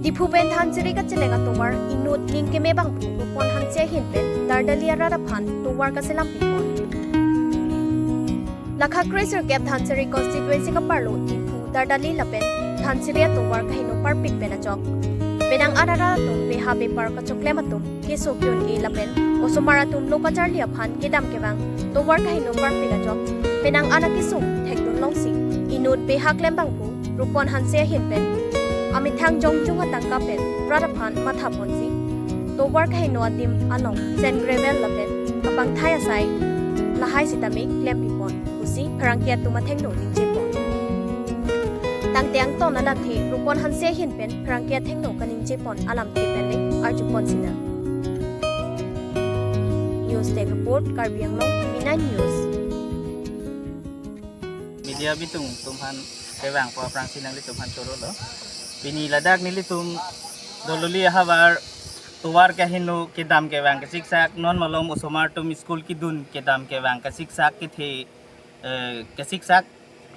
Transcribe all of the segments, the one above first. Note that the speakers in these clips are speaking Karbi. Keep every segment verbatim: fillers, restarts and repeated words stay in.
Diphu pen Dhansiri kacheleng atovar inut ning keme abangphu Rupon Hanse ahin pen Dardali arat aphan tovar kaselam pipon. Lakha kresirkep Dhansiri constituency kaparlo Diphu, Dardali lapen Dhansiri atovar kaheno parpik pen ajok, penang an arat atum beha bepar kachoklem atum keso kyun-e lapen osomar atum lo kacharli aphan kedam kevang tovar kaheno parpik ajok, penang an akesung thekdun longsi inut beha klem abangphu Rupon Hanse ahin pen amethang jongjung atangka pen rat aphan mathaponsi tovar kaheno adim along sand gravel lapen kapangthai asai lahai sitame klem pipon pusi pherangke atum athengno ningjepon. Tangte angton alamthe Rupon Hanse ahin pen pherangke athengno kaningjepon alamthe pen le arjupon sinang. News Desk Report, Karbi Anglong, Mina News. Media bitung atum aphan kevang aphrangsi nanglitum aphan choro lo. Pini ladak nelitum Dololi ahavar tovar kaheno kedam kevang kasiksak, non malom osomar atum school kedun kedam kevang kasiksak kethe, eh, kasiksak,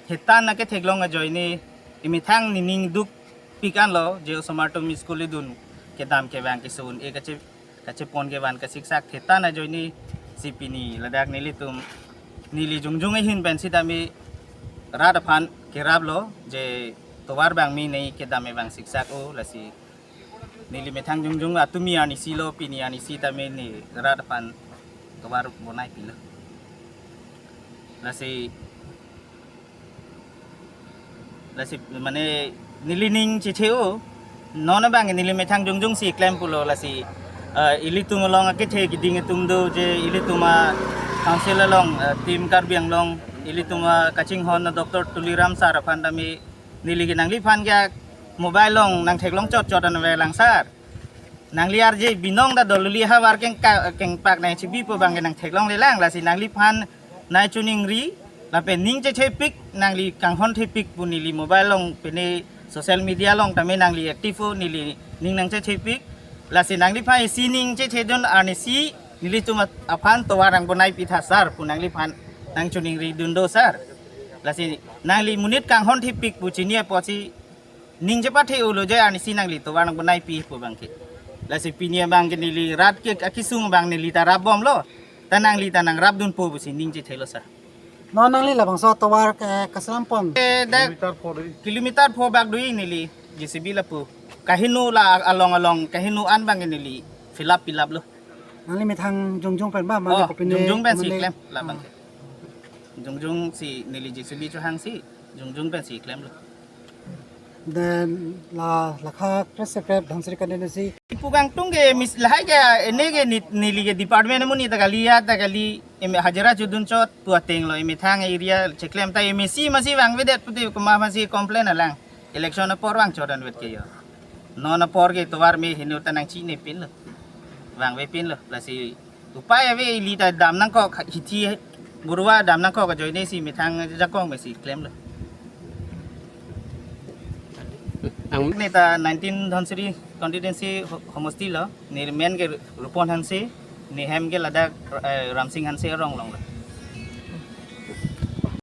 thetan aketheklong ajoine emethang nening dukpik anlo je osomar atum school kedun kedam kevang keso un-e kache kachepon kevan kasiksak thetan ajoine si pini ladak nelitum neli jongjung ahin pen sitame rat aphan keraplo je tovar abang mane kedam kevang siksak-o, lasi neli methang jongjung atum arnisi lo, pini arnisi tame ne rat aphan tovar bonai pilo. Lasi lasi mane neli ning chetheo, non abang neli methang jongjung si klem pulo, lasi, eh, ilitum along akethe keding atum do je ilitum a council along, eh, Team Karbi Anglong, ilitum akachinghon Doctor Tuliram sir aphan tame neli ke nangliphan ke mobile along nangtheklong chot chot an avelang sir. Nangli arje binong ta Dololi ahavar keng ka, kengpak nangchibipo abang ke nangtheklonglelang, lasi nangliphan nangchiningri lapen ning chethepik, nangli kanghon thepik pu neli mobile along pine social media along tame nangli active-o, neli ning nangchethepik, lasi nangliphan isi ning chethedun arnisi nelitum aphan tovar nangbonaipitha sir pu nangliphan nangchiningridun do sir. Lasi nangli monit kanghon thepik pu chini apotsi ning chepathe-olo je arnisi nangli tovar nangbonaipipo abang ke. Lasi pini abang ke neli rat ke akesung abang neli ta rapbomlo. Ta nangli ta nangrapdunpo pusi ning chethelo sir. Non nangli labangso tovar ke kaselampon. Eh, dak kilometer pho bak dui neli J C B lapu. Kaheno la along along kaheno an abang ke neli fill up fill up lo. Nangli methang jongjung pen ba mane Oh, kopine jongjung pen si mane- klem labang ke. Jongjung si neli J C B chohangsi jongjung pen si klemlo. Then la lakha kresirkep Dhansiri constituency. Pu kangtung ke mis lahai ke ene ke ni- neli ke department amonit ta kali ya ta kali em hajira chodun chot pu ateng lo, emethang area cheklem ta emesi masi vangvedet pute kuma masi complain alang. Election apor vang chot anvet ke yo. Non apor ke tovar me heno ta nangchinepinlo. Vangvepinlo. Lasi upai ave, ili ta dam nangkok, hithi borwa dam nangkok ajoine si methang jakong me si klemlo. Ang neta nineteen Dhansiri constituency ho- homosti lo, ne men ke Rupon Hanse, ne hem ke ladak, eh, Ramsing Hanse arong along lo.